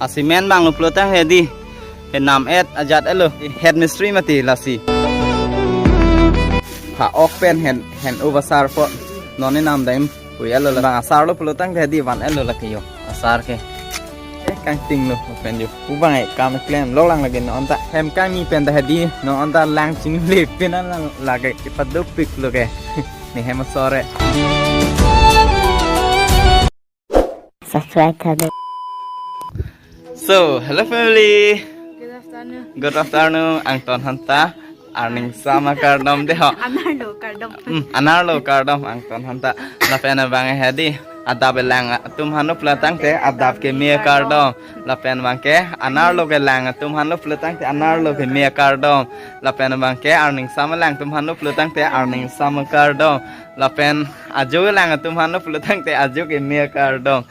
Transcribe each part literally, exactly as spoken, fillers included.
A-cement abang lo pulotangte hedi, he nam-et ajat-et lo, head mistri mati lasi. Ha ok pen hand, hand over asar po. Non ne nam dam pu ya lo, labang asar lo pulotangte hedi van-et lo lake jo. Asar ke. Eh, kangting lo pen jo. Pu abang e kam klem lo lang lake non ta. Hem kangni pen ta hedi, non ta lang chingle pen an lang lake, kepaduk pik lo ke. Ne hem asor e. Subscribe tha do. So, hello family. Good afternoon. Good afternoon, angton aphan ta arningsam akardom dei ho. Anerlo kardom. Hmm, anerlo kardom, angton aphan ta. Lapen abang hedi, adap kelang atum aphan lo pulotangte adap keme akardom. Lapen abang ke anerlo kelang atum aphan lo pulotangte anerlo keme akardom. Lapen abang ke arningsam kelang atum aphan lo pulotangte arningsam akardom. Lapen ajo kelang atum aphan lo pulotangte ajo keme akardom.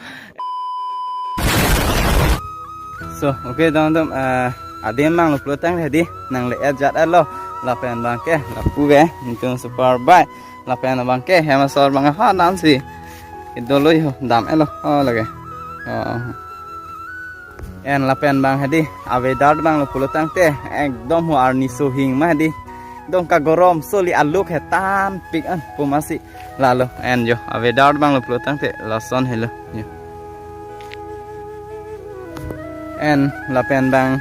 So, okay, dong dong, eh, adim abang lo pulotangte hedi, nangle-et ajat-et lo. Lapen abang ke, lapu ke, nelitum super bike. Lapen abang ke, hem asor abang ha nam si. Kedo lo jo, dam-et lo, oh, lake. Oh. En lapen abang hedi, a-weather abang lo pulotangte, ekdom ho arni sohing ma hedi. Dong kagorom soli aluk hetan pik an pu masi lalo. En jo, a-weather abang lo pulotangte, lason helo. Jo. En lapen abang,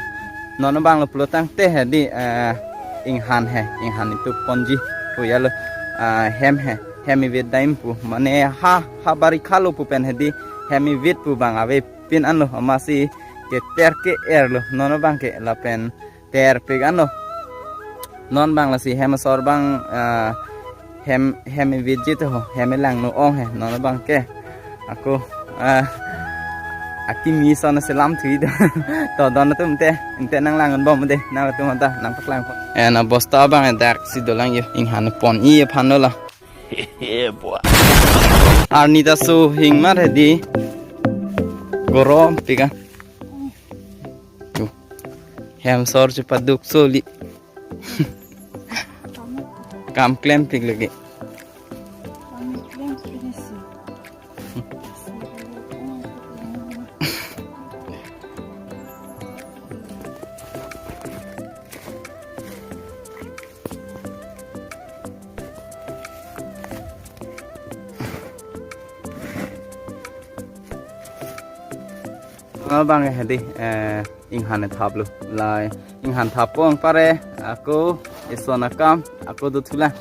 non abang lo pulotangte hedi, eh, inghan he, inghan itu ponji pu ya lo, eh, hem he, hem ivit dam pu. Mane ha, ha barikha lo pu pen hedi, hem ivit pu abang ave pin anlo, masi keter ke-er lo, non abang ke lapen ter pik anlo. Non abang lasi hem asor abang, ah, hem, hem ivit ji to ho, hem ilang no ong he, non abang ke. Ako, ah, akimi son selam thui do. To don atum te, inte nanglang bom dei, nangtum ta, nangpaklang po. En abosta abang e dak si dolang jo, inghan pon-i aphan lo la. Yeah, boy. Arni ta sohing ma hedi. Gorom pik an. Tu. Hem asor chepaduk soli. Kam klem pik lagi. Abang hedi, eh, inghan thap lo. Lai inghan thap pon pare, ako ison akam, ako do thula.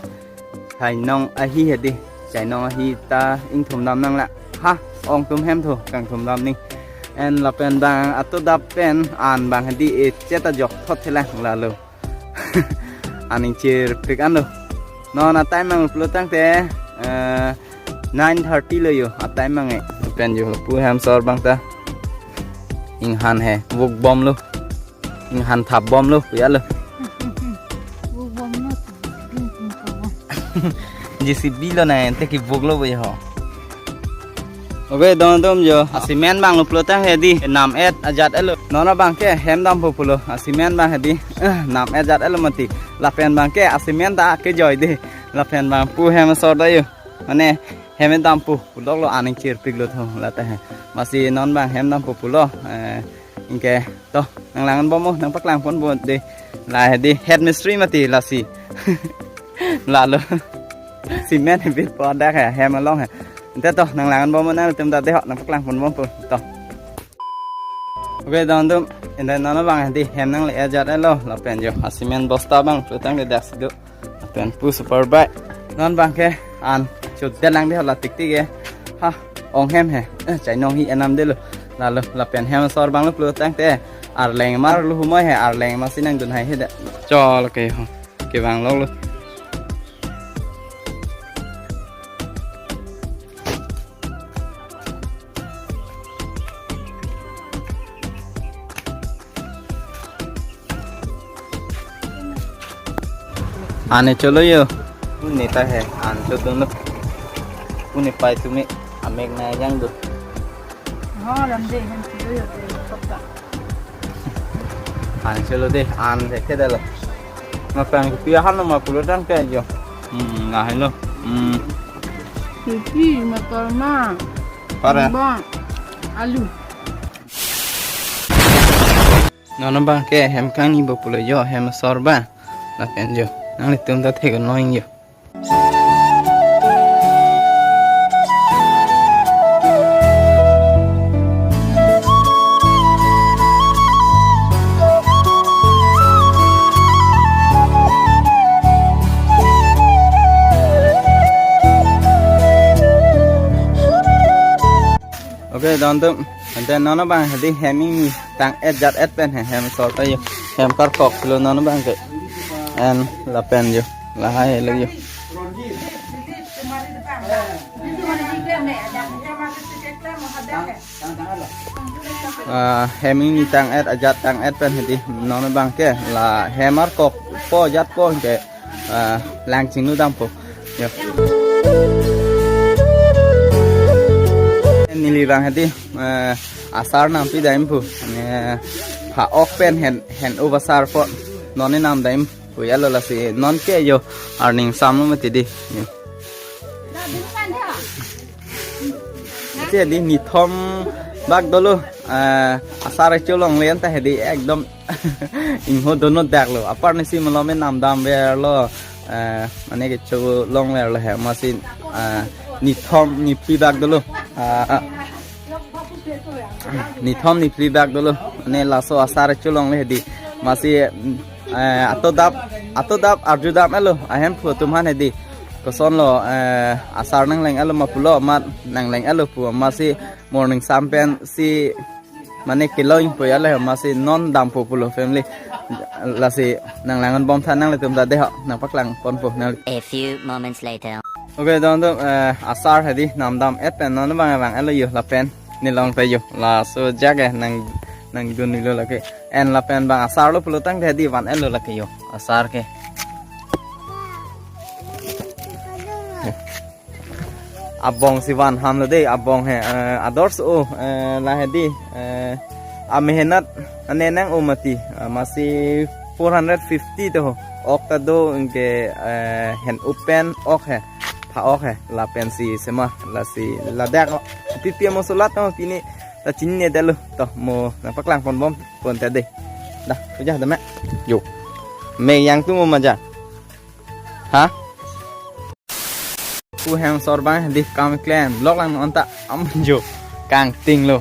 Chainong ahi hedi, chainong ahi ta ingthum dam nang la. Ha, ong tum hem tho, kangthum dam ni. En lapen abang ato dap pen an abang hedi e chet ajok thot thelang lalo. Aning chirpik anlo. Non a-time abang pulotangte, eh, nine thirty lo jo, a-time abang e. Pen jo lapu hem asor abang ta. Inghan he, vuk bom lo. Inghan thap bom lo, ya lo. Vuk bom lo, vuk bom lo. J C B lo na, ente kevuk lo bo ho. Okay, dong dong jo. A-cement abang lo pulotangte hedi, nam-et ajat-et lo. Non abang ke hem dampo pulo. A-cement abang hedi, eh, nam-et ajat-et lo mati. Lapen abang ke a-cement ta kejoi dei. Lapen abang pu hem asor do jo. Mane hem dampo pulo lo, aning chirpik lo tho lata he. Masi non abang hem dampo pulo. Eh, anke to, nanglang bom mo, nangpaklang pon bom dei. La hedi head mistri mati lasi. Lalo. Cement ivit po dak he, hem along he. Ente to, nanglang bom mo, nangtum ta dei ho, nangpaklang pon bom po. To. Okay, dong dong. Ente non abang hedi hem nangle-et ajat-et lo, lapen jo. A-cement bosta abang pulotangte dak si do. Lapen pu super bike. Non abang ke an chodelang dei ho la tik tik e. Ha, ong hem he. Eh, chainong hi enam dei lo. Lalo, lapen hem asor abang lo pulotangte. Arleng mar lo humoi he, arleng masi nangdun hai he dei. Chol ke ho. Kevang lo lo. An cholo jo. Pu ne ta he, an chodun lo. Pu ne pai tumi, amek nanglang do. Ha, lam de, han cholo jo, de, kop ta. An cholo dei, an thekthe lo. Mapang kopi ahan lo ma pulotangte jo. Hmm, lahelo. Hmm. Kopi, mator ma. Pare. Bang. Alu. Non abang ke hem kangni bo pulo jo, hem asor abang. Lapen jo, nanglitum ta theklong yo. Okay, don atum. Ante non abang hedi hem ingni tang-et jat-et pen he, hem asor ta yo. Hem karkok pulo non abang ke. En lapen yo. Lahai lo yo. Ah, hem ingni tang-et ajat tang-et pen hedi non abang ke. La hem arkok po jat po ke. Ah, lang chinglu dampo. Yo. Neli abang hedi, eh, asar nangpi dam pu. Eh, pha-ok pen hen, hen-up asar po. Non ne nam dam pu ya lo lasi. Non ke yo arning samlo mati di. Yo. Che di nithom bak dolo, eh, asar cholongle anta hedi ekdom ingho dono dak lo. Apar nisi malom e nam damver lo, eh, mane kecholongver lo he. Masi, eh, nithom niphli bak dolo. Ah, nithom niphli bak dolo. Mane laso asar cholongle hedi. Masi, eh, atodap, atodap arju dam-et lo. Ahemphu atum aphan hedi. Koson lo, eh, asar nangleng-et lo ma pulo, amat nangleng-et lo pu, masi morning sam pensi mane kelong po ya lo, masi non dampo pulo family. Lasi nanglang-an bom tha nanglitum ta de ho, nangpaklang ponpo nang. A few moments later. Okay, don atum, eh, asar hedi nam dam-et pen non abang abang-et lo yo lapen nelong ta yo. Laso jaga nang, nangdun ni lo lake. En lapen bang asar lo pulo tangte hedi van-et lo lake yo. Asar ke. Abong si van ham lo de, abong he, eh, ador so, eh, la hedi, eh, amehenat ane nang-o mati, eh, masi four hundred fifty to ho. Ok ta do ke, eh, hen-up pen ok he, pha-ok he, lapen si sema, lasi ladak, pipi mo solat to pini, ta chinine det lo, to mo nangpaklang pon bom, pon ta de. Dah, puja dah me. Yo. Me yang tu mo maja. Ha? Pu hem asor abang hedi kam klem lok lang non ta am jo kangting lo.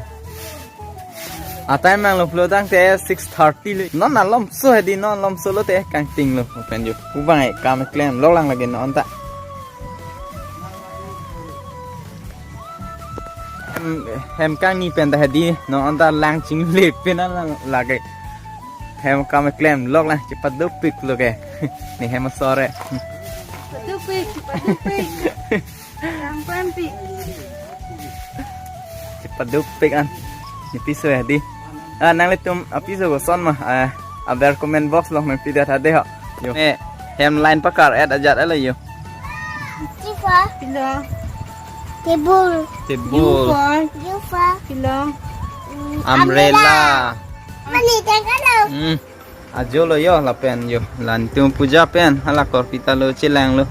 Atime nanglo pulo tangte six thirty lo. Non alomso hedi non alomso lo te kangting lo. Open jo. Pu abang e kam klem lok lang lagi non ta. Hem, hem kangni pen ta hedi non ta lang chingle pen lang lagi. Hem kam klem lok lang chepadopik lo ke. Ne hem asor e. Padopik, padopik. Yang klempik. Chepadopik an. Ne piso ya di. Ah, nanglitum apiso koson ma. Ah, aber comment box along nangpi det tha de ho. Yo. Ne hem line pakar-et ajat lo yo. Chifa. Pilo. Table. Table. Yufa. Yufa. Pilo. Mm, umbrella. Umbrella. Mani tengkalo. Hmm. Ajo lo yo lapen yo. Lantu puja pen hala korpi ta lo chelang lo.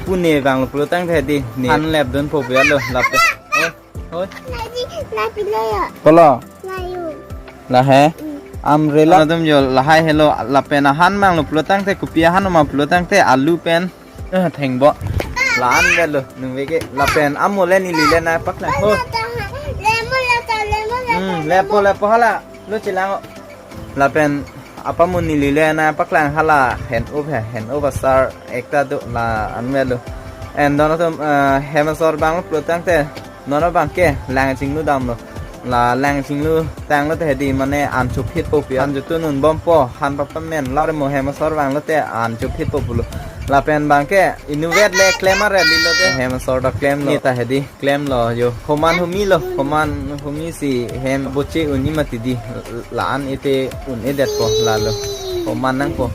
Pune bang lo pulo tangte di. Ne han lep don po lo lapen. Oi. Oi. Lagi, lagi lo ya. Polo. Layu. Lahai. Hmm. Umbrella. Atum yo lahai helo lapen ahan bang lo pulo tangte kopi ahan ma pulo tangte alu pen. Eh, thengbo. La-an det lo, nung veke. Lapen amo le neli le nangpaklang. Ho. Lemon la ta, lemon la ta, hmm, lemon. Lepo, lepo hala. Lo chelang o. Lapen apamu neli le nangpaklang hala hen-up he, hen-up asar ekta do la-an det lo. And don atum, eh, hem asor bang lo pulo tangte. Non abang ke lang chinglu damlo. La lang chinglu tanglo te di mane an chophit po pi. An chotun un bom po, han papamen lar mo hem asor bang lo te an chophit po pulo. Lapen bang ke inutvet le klem aret lo te hem asor ta klem lo. Ne ta hedi klem lo yo. Homan humi lo, homan humi si hem boche un-e mati di la-an ete un-edet po lalo. Homan nang po.